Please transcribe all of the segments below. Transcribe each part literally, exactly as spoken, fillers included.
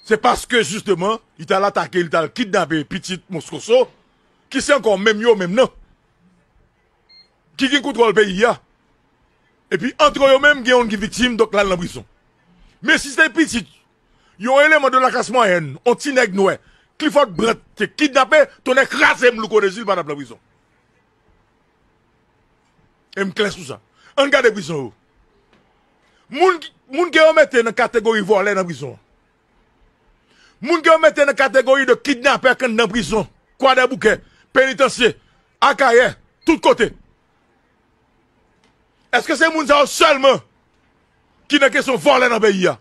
Se paske jisteman, li t al atake, li t al kidnape pitit Moscoso, ki se ankò menm yo menm nan, ki gen kontwòl peyi a. Epi antre yo menm, gen youn ki viktim, donk l al nan prizon. Men si se pitit yon eleman de la klas mwayèn, yon ti nèg nwè, Clifford Brandt te kidnape, tonnè kraze m, Louko Dezil pa t ap nan prizon. E m klè sou sa. Ann gade prizon yo. Moun, moun ke yo mete nan kategori vòlè nan prizon an. Moun ke yo mete nan kategori de kidnapè k anndan prizon, Kwadèboukè, Penitansye, Akayè, tout kote. Èske se moun sa yo sèlman ki nan kesyon vòlè nan peyi a?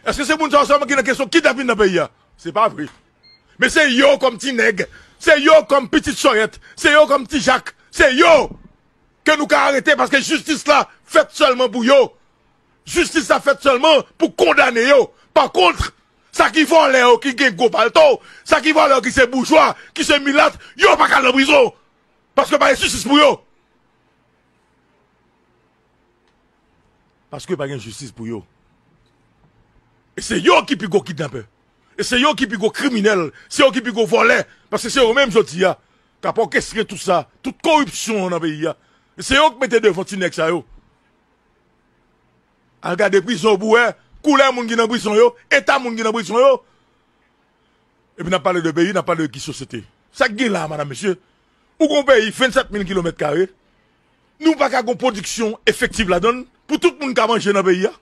Èske se moun sa yo sèlman ki nan kesyon kidnapin nan peyi a? Se pa vre. Men se yo kòm ti nèg, se yo kòm pitit sòyèt, se yo kòm ti jak, se yo ke nou ka arete paske jistis la fèt sèlman pou yo. Jistis la fèt sèlman pou kondane yo. Pa kont, sa ki vòlè yo ki gen gwo palto, sa ki vòlè yo ki se boujwa, ki se milat, yo pa ka al nan prizon. Paske pa gen jistis pou yo. Paske pa gen jistis pou yo. E se yo ki pi gwo kidnapè. E se yo ki pi gwo kriminèl. Se yo ki pi gwo vòlè. Paske se yo menm jodi a k ap òkestre tout sa, tout koripsyon an nan peyi a. E se yo k mete devan ti nèg sa yo. Al gade prizon pou wè koulè moun ki nan prizon yo, eta moun ki nan prizon yo. Epi n ap pale de peyi, n ap pale de ki sosyete? Sa k gen la a, madanm, mesye? Ou gon peyi vennsèt mil kilomèt kare, nou pa ka gon pwodiksyon efektiv ladan l pou tout moun ka manje nan peyi a?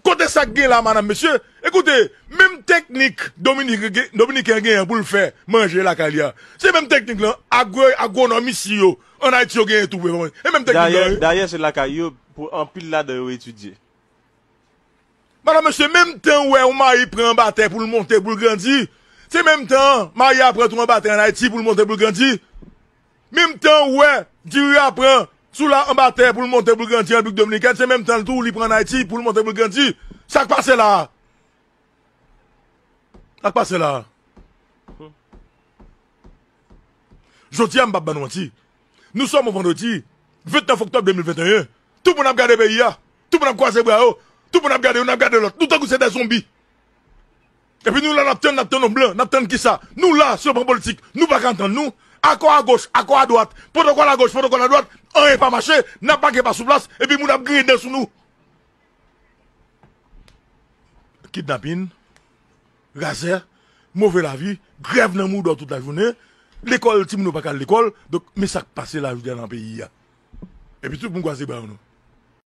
Kote sa k gen la, madanm, mesye? Ekoute, menm teknik Dominik, Dominiken an genyen pou l fè manje lakay li a, se menm teknik lan agwo-, agwonòm isi yo ann Ayiti yo genyen tou pou fè manje. E menm teknik lan, dayè, wi. Dayè, se lakay yo pou anpil ladan yo etidye. Madanm, mesye, menm tan ou wè yon mayi pran anba tè pou l monte, pou l grandi, se menm tan mayi a pran tou anba tè ann Ayiti pou l monte, pou l grandi. Menm tan ou wè diri a pran sou la anba tè pou l monte, pou l grandi an Repiblik Dominikèn, se menm tan l tou li pran ann Ayiti pou l monte, pou l grandi. Sa k pase la a? Sa k pase la a? Jodi a, m p ap ban nou manti. Nou sòm yon vandredi, vennèf oktòb de mil venteyen. Tout moun ap gade peyi a. Tout moun ap kwaze bra yo. Tout moun ap gade youn, ap gade lòt. Nou tankou se de zonbi. Epi nou la, n ap tann, n ap tann yon blan, n ap tann kisa? Nou la, sou plan politik, nou pa ka antann nou. Akò agoch, akò adwat, pwotokòl agoch, pwotokòl adwat, anyen pa mache, n ap make pa sou plas, epi moun ap griyen dan sou nou. Kidnapin, razè, move lavi, grèv nan mouda w tout lajounen, lekòl, timoun yo pa ka al lekòl. Donk, men sa k pase la jodi a nan peyi a. Epi tout moun kwaze bra yo, non.